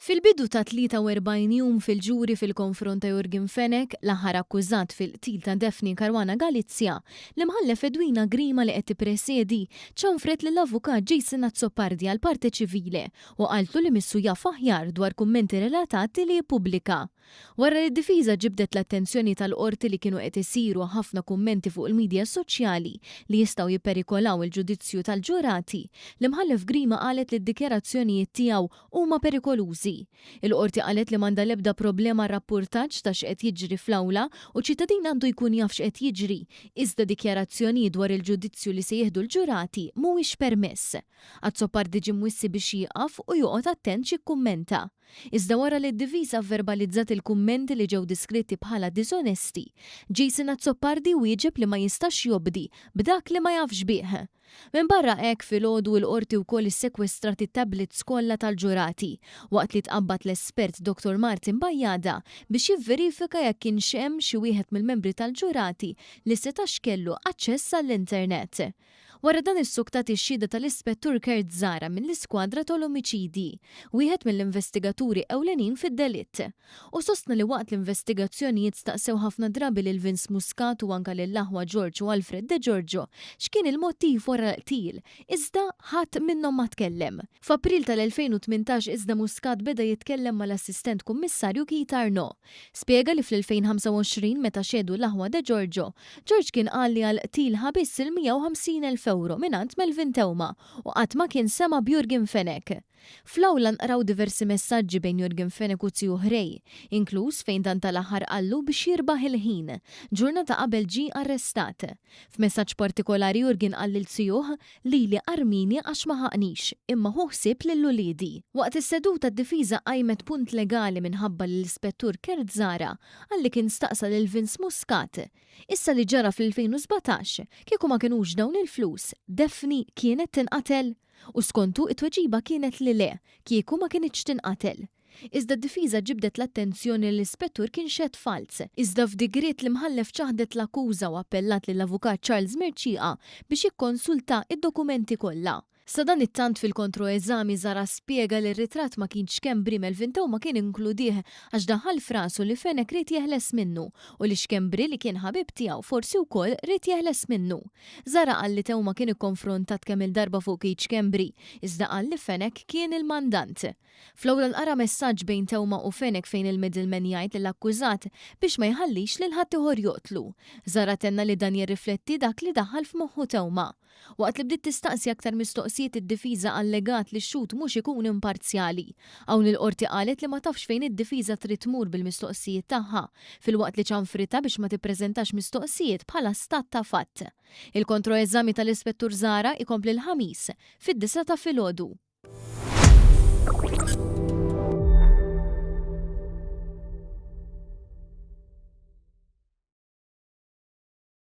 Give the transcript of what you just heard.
Fil-bidu ta' 43 jum fil-ġuri fil-konfront ta' Yorgen Fenech, l-aħħar akkużat fil-qtil ta' Daphne Caruana Galizia, l-Imħallef Edwina Grima li qed tippresedi, ċanfret lill-Avukat Jason Azzopardi għall-parte civile u qaltlu li missu jaf aħjar dwar kummenti relatati li jippubblika. Wara li d-difiża ġibdet l-attenzjoni tal-Qorti li kienu qed isiru ħafna kummenti fuq il-midja soċjali li jistgħu jipperikolaw il-ġudizzju tal-ġurati, l-Imħallef Grima qalet li d-dikjarazzjonijiet tiegħu huma perikolużi. Il-Qorti qalet li m'għandha l-ebda problema r-rappurtaġġ ta' x'qed jiġri fl-awla u ċittadin għandu jkun jaf x'qed jiġri, iżda dikjarazzjonijiet dwar il-ġudizzju li se jieħdu l-ġurati mhuwiex permess. Azzopardi ġie mwissi biex jieqaf u joqgħod attent x'jikkummenta. Iżda wara li d-difiża vverbalizzat il-kummenti li ġew diskritti bħala diżonesti, Jason Azzopardi wieġeb li ma jistax jobdi b'dak li ma jafx bih. Minbarra hekk, filgħodu il-Qorti wkoll issekwestrat it-tablets kollha tal-ġurati, waqt li tqabbad l-espert Dottor Martin Bajada biex jivverifika jekk kienx hemm xi wieħed mill-membri tal-ġurati li setax kellu aċċess għall-internet. Wara dan issuktat ix-xhieda tal-Ispettur Kurt Zahra mill-Iskwadra tal-Omiċidji, wieħed mill-investigaturi ewlenin fid-delitt. Hu sostna li waqt l-investigazzjonijiet staqsew ħafna drabi lil Vince Muscat u anke lill-aħwa George u Alfred Degiorgio x'kien il-mottiv wara l-qtil, iżda ħadd minnhom ma tkellem. F'April tal-2018 iżda Muscat beda jitkellem mal-Assistent Kummissarju Keith Arnaud. Spjega li fl-2025 meta xehdu l-aħwa De Giorgio, George kien qal li għall-qtil ħa biss il-150 elf ewro mingħand Melvin Theuma u qatt ma kien sema' b'Jurgen Fenech. Fl-awla nqraw diversi messaġġi bejn Jurgen Fenech u zijuh Ray, inkluż fejn dan tal-aħħar qallu biex jirbaħ il-ħin, ġurnata qabel ġie arrestat. F'messaġġ partikolari Jurgen qal lil zijuh, Lili armini għax ma ħaqnix, imma ħu ħsieb lil uliedi. Waqt is-seduta d-difiża qajmet punt legali minħabba li l-Ispettur Kurt Zahra qal li kien staqsa lil Vince Muscat, Issa li ġara fl-2017, kieku ma kinux dawn il-flus, Daphne kienet tinqatel? U skontu it-tweġiba kienet li le, kieku ma kinitx tinqatel. Iżda d-difiża ġibdet l-attenzjoni li l-ispettur kien xehed falz. Iżda f'digriet l-Imħallef ċaħdet l-akkuża u appellat lill-Avukat Charles Mercieca biex jikkonsulta id-dokumenti kollha. Sadanittant fil-kontroeżami Zahra spjega li r-ritratt ma kienx Schembri Melvin Theuma kien inkludih għax daħal f'rasu li Fenech ried jeħles minnu u li Schembri li kien ħabib tiegħu forsi wkoll ried jeħles minnu. Zahra qal li Theuma kien ikkonfrontat kemm-il darba fuq Keith Schembri iżda qal li Fenech kien il-mandant. Fl-awla nqara messaġġ bejn Theuma u Fenech fejn il-middleman jgħid lill-akkużat biex ma jħallix lil ħaddieħor joqtlu. Zahra tenna li dan jirrifletti dak li daħal f'moħħu Theuma. Waqt li bdiet tistaqsi aktar mistoqsijiet id-difiża allegat li x-xhud mhux ikun imparzjali. Hawn il-Qorti qalet li ma tafx fejn id-difiża trid tmur bil-mistoqsijiet tagħha, filwaqt li ċanfritha biex ma tippreżentax mistoqsijiet bħala stat ta' fatt. Il-kontroeżami tal-Ispettur Zahra ikompli l-Ħamis, fid-disgħa ta' filgħodu.